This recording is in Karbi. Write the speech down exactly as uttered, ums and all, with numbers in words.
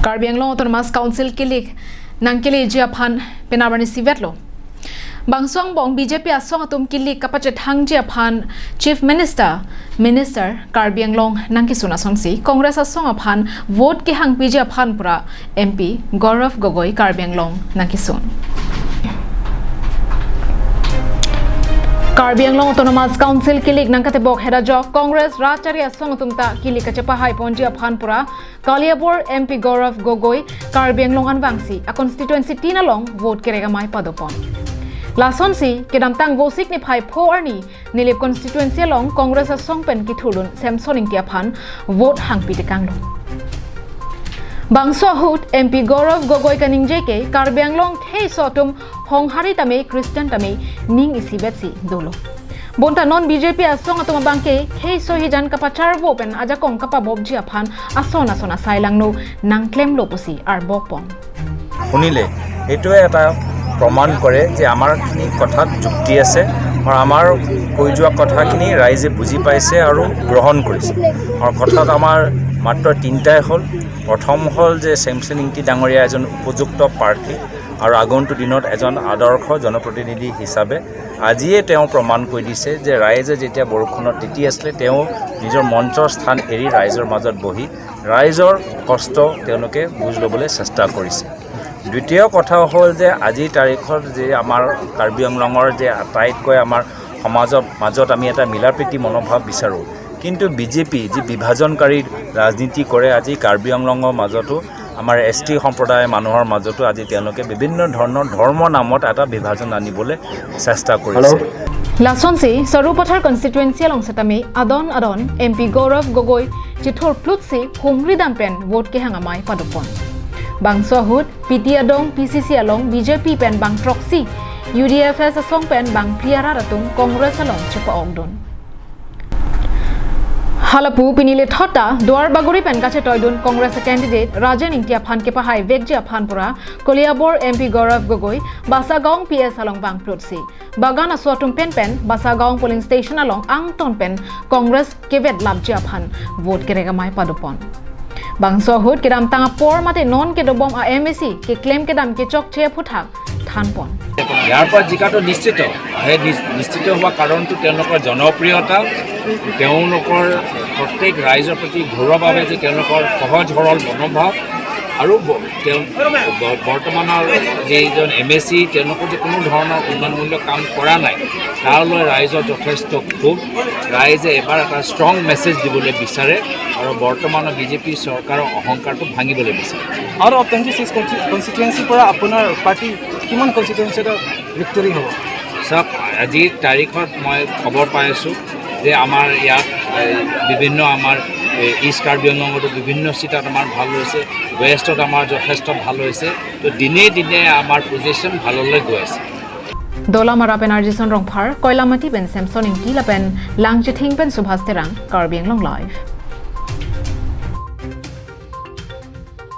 Karbi Anglong Autonomous Council kilik nangkeleji aphan penap arni isivetlo. Bangso angbong B J P asong atum kilik kapachethangji aphan Chief Minister, Minister Karbi Anglong nangkesun asonsi Congress asong aphan vote kehangpiji aphan pura M P Gaurav Gogoi Karbi Anglong nangkesun. Karbi Anglong Autonomous Council kilik nangkatebok heda jok Congress rachari asong atum ta kilik kachepahaiponji aphan pura Kaliabor M P Gaurav Gogoi Karbi Anglong anvangsi a constituency tin along vote kerek amei padopon. Lasonsi kedamtang Vosik niphai pho arni Nilip constituency along Congress asong pen kithurdun Samson Ingti aphan vote hangpi tekanglo. Bangso ahut M P Gaurav Gogoi kaningje ke Karbi Anglong kheiso atum honghari tame Christian tame ning isivetsi dolo. Bonta non B J P asong atum abangke kheiso hijan kapacharvo pen ajakong kapabopji aphan ason ason asai langno nangklemlo pusi arbokpon. শুনিলে এইটোৱে এটা প্ৰমাণ কৰে যে আমাৰখিনি কথাত যুক্তি আছে আৰু আমাৰ কৈ যোৱা কথাখিনি ৰাইজে বুজি পাইছে আৰু গ্ৰহণ কৰিছে। আৰু কথাত আমাৰ মাত্ৰ তিনিটাই হ'ল। প্ৰথম হ'ল যে চেমচন ইংতি ডাঙৰীয়া এজন উপযুক্ত প্ৰাৰ্থী আৰু আগন্তুক দিনত এজন আদৰ্শ জনপ্ৰতিনিধি হিচাপে আজিয়ে তেওঁ প্ৰমাণ কৰি দিছে যে ৰাইজে যেতিয়া বৰষুণত তিতি আছিলে, তেওঁ নিজৰ মঞ্চৰ স্থান এৰি ৰাইজৰ মাজত বহি ৰাইজৰ কষ্ট তেওঁলোকে বুজ ল'বলৈ চেষ্টা কৰিছে। দ্বিতীয় কথা হ'ল যে আজিৰ তাৰিখত যে আমাৰ কাৰ্বি আংলঙৰ যে আটাইতকৈ আমাৰ সমাজৰ মাজত আমি এটা মিলাপ্ৰীতি মনোভাৱ বিচাৰোঁ, কিন্তু বিজেপি যি বিভাজনকাৰী ৰাজনীতি কৰে, আজি কাৰ্বি আংলঙৰ মাজতো আমাৰ এছ টি সম্প্ৰদায়ৰ মানুহৰ মাজতো আজি তেওঁলোকে বিভিন্ন ধৰণৰ ধৰ্ম নামত এটা বিভাজন আনিবলৈ চেষ্টা কৰিছে। Lasonsi Sarupathar constituency along setame adon adon M P Gaurav Gogoi chithurplutsi humridam pen vote kehang amei padopon. Bangso ahut P T Adong P C C along B J P pen bang throksi, U D F S asong pen bang phli arat atum Congress along chepa-okdun. Halapu pini lethot ta Duar Bagori pen kachetoidun Congress candidate Rajen Ingti aphan kepahai vekji aphan pura Koliabor M P Gaurav Gogoi Basagaon P S along bangplutsi Bagan aso atum pen pen Basagaon polling station along angton pen Congress kevetlapji aphan vote kerek amei padopon. Bangso ahut kedamtang apor mate non kedobom a M A C keklem kedam kechokche aphuthak thanpon. ইয়াৰ পৰা জিকাটো নিশ্চিত। সেই নিশ্চিত হোৱা কাৰণটো তেওঁলোকৰ জনপ্ৰিয়তা, তেওঁলোকৰ প্ৰত্যেক ৰাইজৰ প্ৰতি ঘৰুৱা বাবে যে তেওঁলোকৰ সহজ সৰল মনোভাৱ আৰু তেওঁ বৰ্তমানৰ যিজন এম এ চি, তেওঁলোকৰ যে কোনো ধৰণৰ উন্নয়নমূলক কাম কৰা নাই, তালৈ ৰাইজৰ যথেষ্ট ক্ষোভ। ৰাইজে এবাৰ এটা ষ্ট্ৰং মেছেজ দিবলৈ বিচাৰে আৰু বৰ্তমানৰ বিজেপি চৰকাৰৰ অহংকাৰটো ভাঙিবলৈ বিচাৰে। আৰু অপেনজিচিছ কনষ্টিটুৱেঞ্চিৰ পৰা আপোনাৰ পাৰ্টি কিমান কনষ্টিটুৱেঞ্চিত ভিক্টৰী হ'ব? চাওক, আজিৰ তাৰিখত মই খবৰ পাই আছোঁ যে আমাৰ ইয়াত বিভিন্ন আমাৰ ইষ্ট কাৰ্বি আংলঙতো বিভিন্ন চিটত আমাৰ ভাল হৈছে, ৱেষ্টত আমাৰ যথেষ্ট ভাল হৈছে। তো দিনে দিনে আমাৰ পজিশ্যন ভাললৈ গৈ আছে। Dolamara pen Arjison Rongphar, Koilamati pen Samson Ingti lapen Langchithing pen Subhas Terang, Karbi Anglong Live.